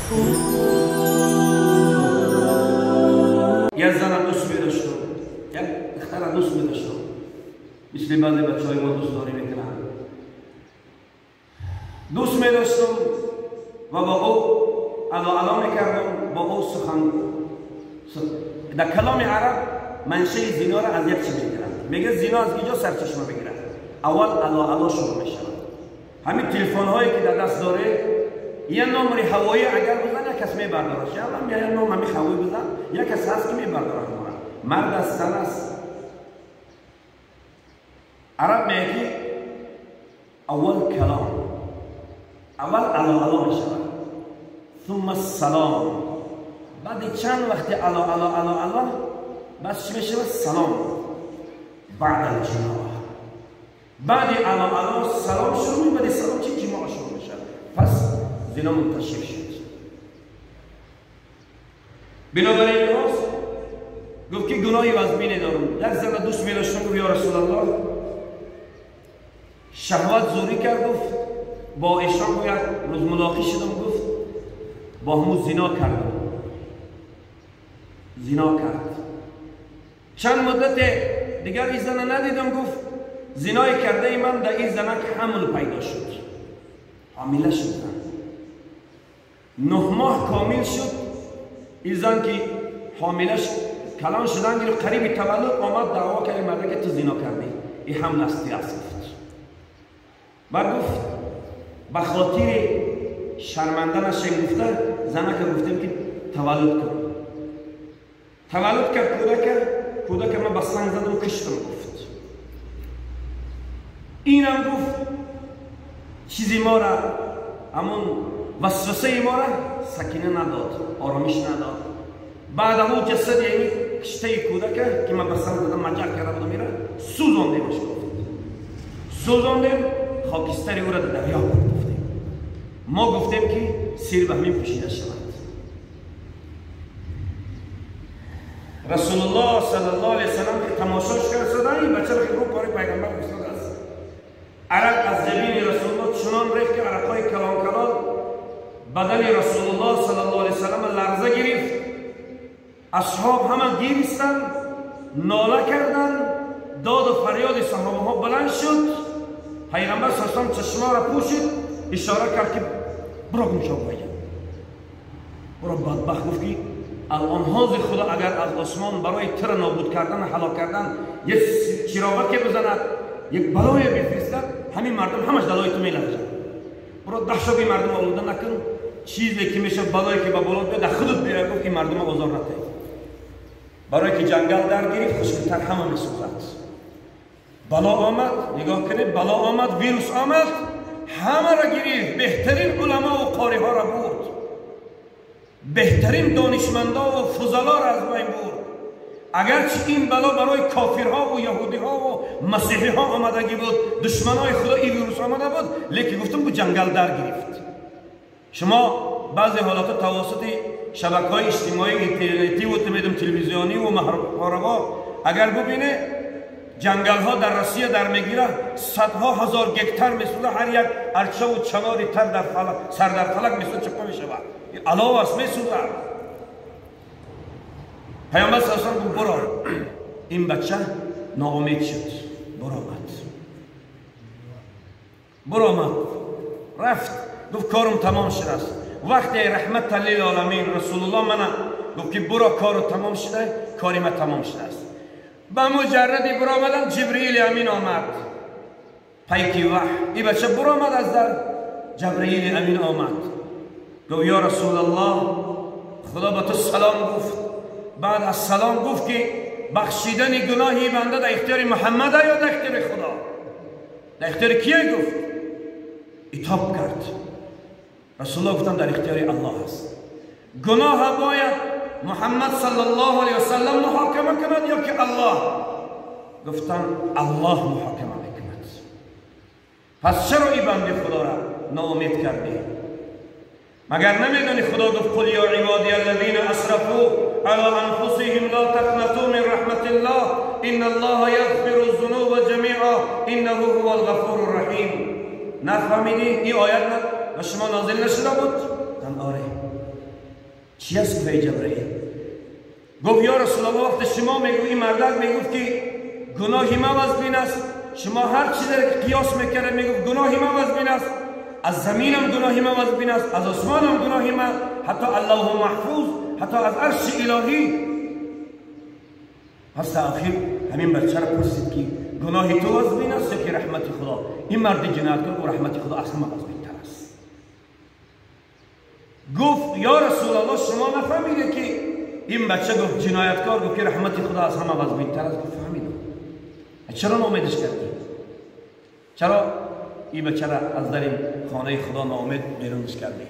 یک زن دوست می‌داشتم، یک دختر دوست می‌داشتم، مثل بعضی بچه‌های ما دوست داری میکنن. دوست می‌داشتم و با او علا میکردم، با او سخن. در کلام عرب منشه زنا را از یک چی میگیرن، میگه زنا از اینجا سرچشمه میگیرن. اول علا شروع میشه. همین تلفن هایی که در دست داره یه نمره هوایی اگر بزن یک کس میبردارش، یا یه نام همین هوایی بزن یک کس هست که میبرداره. مرد است، زن است. عرب میگه اول کلام، اول علا میشه، ثم السلام. بعد چند وقت علا علا علا علا بس چی میشه؟ سلام. بعد الجماع، بعد علا علا سلام شروع میشه، بعد سلام چی؟ جماع شروع میشه. پس زنا منتشر شد. بنابراین لحاظ گفت که گناهی وزمینه دارم. یک زن دوست میداشتم، گفت یا رسول الله شهوت زوری کرد. گفت با ایشان یک روز ملاقی شدم، گفت با همون زنا کردم، زنا کرد. چند مدت دیگر این زن ندیدم. گفت زنای کرده ای من در این زنک حمل پیدا شد، حامله شد. 9 ماه کامل شد. این زن که حامله کلان شدن گرفت، قریب تولد آمد دعوا کرد مرده که تو زنا کردی، این حمل استی است. گفت بعد گفت به خاطر شرمنده نشیم گفته زنک گفتیم که تولد کن. تولد کرد کودک، کودک من با سنگ زدم و کشتم. گفت اینم گفت چیزی ما را، همون وسوسه ما را سکینه نداد، آرامش نداد. بعد همون جسد یعنی کشته کودک که من با سنگ زدم مجر کرده بودم میره سوزاندیمش. گفت سوزاندیم، خاکستر او را در دریا برد. گفتیم ما گفتیم که سیر به همین پوشیده شود. رسول الله صلی الله علیه وسلم که تماشاش کرد شدن این بچه را که رو پاره پیغمبر افتاد است. عرق از جبین رسول الله چنان ریخت که عرقهای کلان کلان بدن رسول الله صلی الله علیه وسلم لرزه گرفت. اصحاب همه گریستند، ناله کردند، داد و فریاد صحابه ها بلند شد. پیغمبر صلی الله علیه وسلم چشما را پوشید، اشاره کرد که برو گم شو، برو بدبخت. گفت که الان حاضر خدا اگر از آسمان برای تر نابود کردن و هلاک کردن یک چراغ که بزند، یک بلای بفرستد، همین مردم همش دلای تو میلرزند. برو ده شب مردم آلوده نکن، چیزی که میشه بلایی که به بالا بیاد در خودت بیاد. گفت که مردم آزار نده. برای که جنگل در گرفت خشکتر همه میسوزد. بلا آمد، نگاه کنید، بلا آمد، ویروس آمد، همه را گرفت. بهترین علما و قاری ها را برد، بهترین دانشمندا و فضلا را از بین برد. اگرچه این بلا برای کافرها و یهودیها و مسیحیها آمدگی بود، دشمنای خدا این ویروس آمده بود، لیکن گفتم بود جنگل در گرفت. شما بعضی حالات توسط شبکه‌های اجتماعی اینترنتی و تلویزیونی و ماهواره‌ها اگر ببینه، جنگل ها در روسیه در میگیره، صدها هزار گکتر میسوزه، هر یک ارچه و چناری تر در فلک، سر در فلک میسوزه، چپه میشود، علاوه است میسوزه. پیامبر صلی الله علیه و سلم گفت برو. این بچه ناامید شد، برآمد، برآمد، رفت. گفت کارم تمام شده است. وقتی رحمت للعالمین رسول الله من گفت که برو کارو تمام شده، کاری من تمام شده است. به مجردی برآمدن جبرئیل امین آمد، پیکی وحی. این بچه برآمد از در، جبرئیل امین آمد، گفت یا رسول الله خدا به تو سلام گفت. بعد از سلام گفت که بخشیدن گناهی بنده در اختیار محمد یا در اختیار خدا؟ در اختیار کیه؟ گفت اتاب کرد. رسول الله گفتن در اختیار الله است. گناه باید محمد صلی الله علیه وسلم محاکمه کند یا که الله؟ گفتن الله محاکمه میکند. پس چرا این بنده خدا را ناامید کردی؟ مگر نمیدونی خدا گفت قل یا عبادی الذین اسرفوا علی انفسهم لا تقنطوا من رحمت الله ان الله یغفر الذنوب جمیعا انه هو الغفور الرحیم. نفهمیدی؟ این آیت نه و شما نازل نشده بود؟ آره. چی است که جبرئیل؟ گفت یا رسول الله وقت شما میگو این مردک میگفت که گناهی ما وزبین است، شما هر چیزی که قیاس میکرد میگفت گناهی ما وزبین است، از زمینم گناهی ما وزبین است، از آسمانم گناهی ما، حتی الله محفوظ، حتی از عرش الهی. پس آخر همین بچه را پرسید که گناهی تو وزبین است یا که رحمت خدا؟ این مرد جنایتکار و رحمت خدا از همه وزبین تر است. گفت یا رسول الله شما نفهمیده که این بچه گفت جنایتکار گفت که رحمت خدا از همه وزبین تر است؟ گفت فهمیدم. چرا ناامیدش کردی؟ چرا این بچه را از در این خانه خدا ناامید بیرونش کردی؟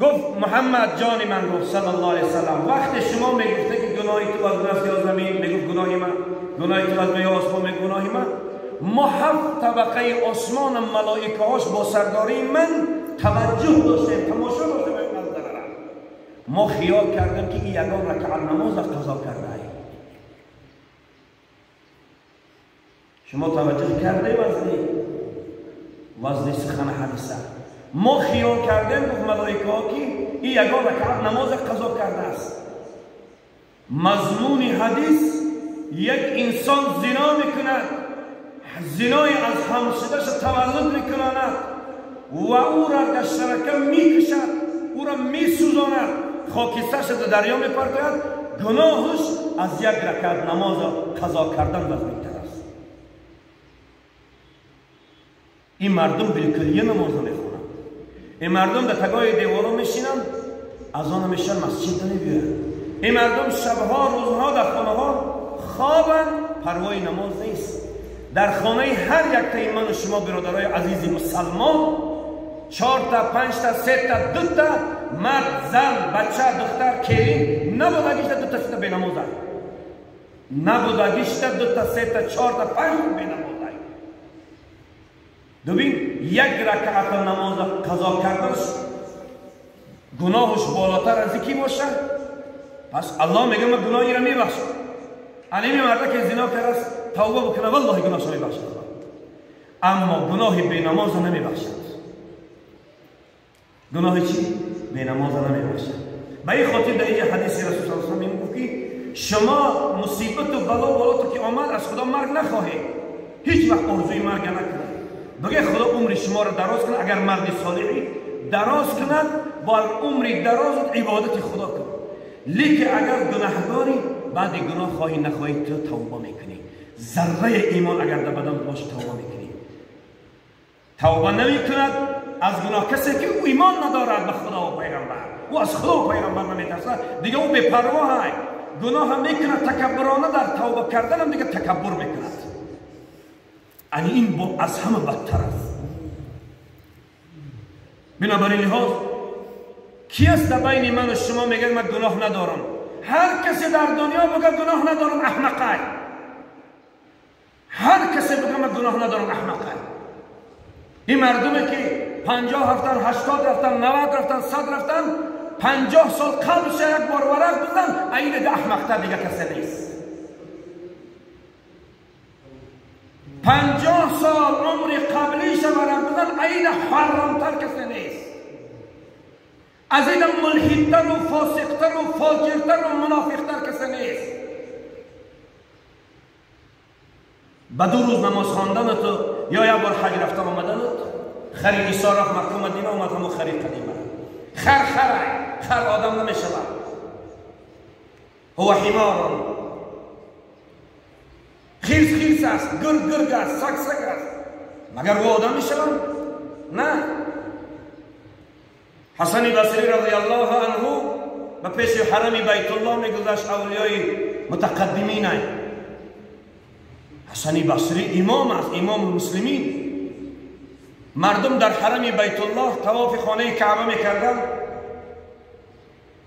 گفت محمد جان من، گفت صلی الله علیه وسلم، وقت شما میگفته که گناهی تو از من یا زمین، میگفت گناهی من، گناهی تو از من یا آسمان، میگفت گناهی من. ما هفت طبقه آسمان ملائکه هاش با سرداری من توجه داشتیم، تماشا داشتیم این منظره را. ما خیال کردیم که این یگان رکعت نماز قضا کرده. شما توجه کرده وزنی سخن حدیثه. ما خیال کردیم گفت ملائکه ها که این یگان رکعت نماز قضا کرده است. مضمون حدیث یک انسان زنا میکند، زنای از همشدهش تولد میکنند و او را در شرکه میکشد، او را میسوزاند، خاکسترش در دریا میپرتاید، گناهش از یک رکعت نماز قضا کردن وزنی‌تر است. این مردم بالکلیه نماز نمیخونند، این مردم در تگای دیوارا میشینند، از آن میشن مسجد نمیآیند. این مردم شبها روزها در خانه ها خوابند، پروای نماز نیست. در خانه هر یک تا من و شما برادرای عزیز مسلمان 4 تا 5 تا 3 تا 2 تا مرد، زن، بچه، دختر، کلین نبودگیش تا 2 تا 3 تا بینماز، نبودگیش تا 2 تا 3 تا 4 تا 5 بینماز. ببین یک رکعت نماز قضا کردنش گناهش بالاتر از کی باشه؟ پس الله میگه من گناهی را میبخشم. این مرد که زنا کرده است توبه بکنه والله گناهش میبخشد، اما گناه بینماز نمیبخشد. گناه چی؟ بینماز نمیبخشد. به این خاطر در اینجا حدیث رسول الله صلی الله علیه و آله که شما مصیبت و بلا و که آمد از خدا مرگ نخواهید، هیچ وقت آرزوی مرگ نکنید. بگه خدا عمر شما را دراز کنه، اگر مرد صالحی دراز کند با عمر دراز عبادت خدا کن. لیکن اگر گناهکاری بعد گناه خواهی نخواهی تو توبه میکنی، ذره ایمان اگر در بدن باشه توبه میکنی. توبه نمیکند از گناه کسی که او ایمان ندارد به خدا و پیغمبر، او از خدا و پیغمبر نمیترسد، دیگه او بی‌پروا ہے، گناه هم میکند تکبرانه، در توبه کردن هم دیگه تکبر میکند. یعنی این با از همه بدتر است. بنابراین لحاظ کی است در بین من و شما میگه من گناه ندارم؟ هر کسی در دنیا بگه گناه ندارم احمقه. هر کسی بگه من گناه ندارم احمقه. این مردمی که 50 رفتن، 80 رفتن، 90 رفتن، 100 رفتن، 50 سال قبلش یک بار ورق بزن، این ده احمقتر دیگه کسی نیست. 50 سال عمر قبلیش ورق بزن، این حرامتر کسی نیست. از این ملحدتر و فاسقتر و فاجرتر و منافقتر کسی نیست. به 2 روز نماز خواندن تو یا یک بار حج رفتن آمدنت، خری عیسی رفت مکه مدینه آمد، همون خری قدیمه. خر خره، خر آدم نمیشود. هو حمار، خیرس خیرس است، گرگ گرگ است، سگ سگ است، مگر او آدم میشود؟ نه. حسن بصری رضی الله عنه به پیش حرم بیت الله میگذشت، اولیای متقدمین. حسن بصری امام است، امام مسلمین. مردم در حرم بیت الله طواف خانه کعبه میکردند.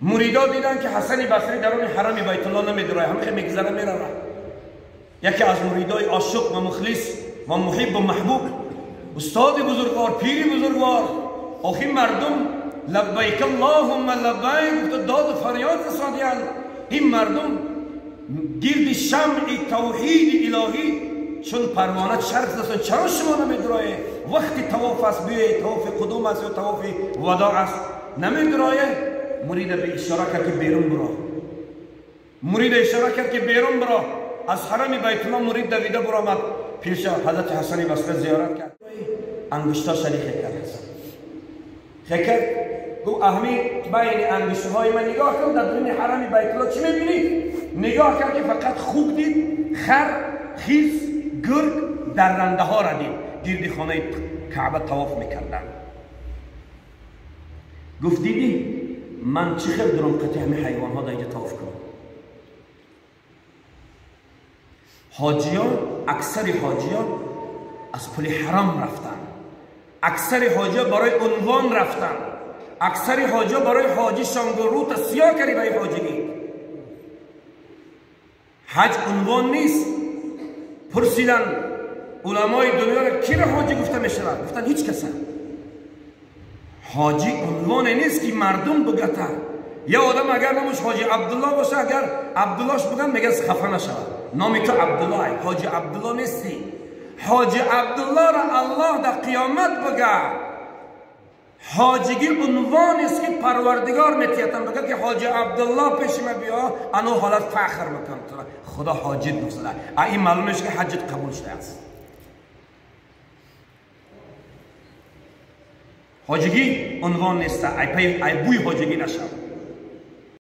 مریدا دیدن که حسن بصری درون حرم بیت الله نمیدره، همه میگذره میره. یکی از مریدای عاشق و مخلص و محب و محبوب، استاد بزرگوار، پیری بزرگوار، آخی مردم لبیک اللهم لبیک گفت، داد و فریاد رساندند. این مردم گرد شمع توحید الهی چون پروانه چرخ زدن، چرا شما نمیدرایه؟ وقتی طواف است، بیایید، طواف قدوم است یا طواف وداع است، نمیدرایه. مرید به اشاره کرد که بیرون برو. مرید اشاره کرد که بیرون برو. از حرم بیت الله مرید دویده برآمد پیش حضرت حسن بصری زیارت کرد. انگشتا شریک کرد حسن. کرد گفت اهمی بین انگشت‌های من نگاه کن، در درون حرم بیت الله چی می‌بینی؟ نگاه کرد که فقط خوب دید، خر، خیس، گرگ، درنده ها را دید گرد خانه کعبه طواف میکردن. گفت دیدی من چه خیلی درم قطعی همه حیوان ها در اینجا طواف کنم. حاجیان، اکثر حاجیان از پول حرام رفتن، اکثر حاجیان برای عنوان رفتن، اکثر حاجیان برای حاجی شانگروت سیاه کردی برای حاجیگی. حج عنوان نیست. پرسیدن علمای دنیا را کی را حاجی گفته می شود؟ گفتن هیچ کس. حاجی عنوان نیست که مردم بگته. یا آدم اگر نامش حاجی عبدالله باشه، اگر عبداللهش بگن میگه خفه نشود. نامی تو عبدالله، حاجی عبدالله نیستی. حاجی عبدالله را الله در قیامت بگه. حاجیگی عنوان است که پروردگار میتیتن بگه که حاجی عبدالله پیش ما بیا، انو حالت فخر میکنم تو خدا حاجیت گفته. این معلومه که حجت قبول شده است. حاجیگی عنوان نیست. ای پی ای بوی حاجیگی نشد.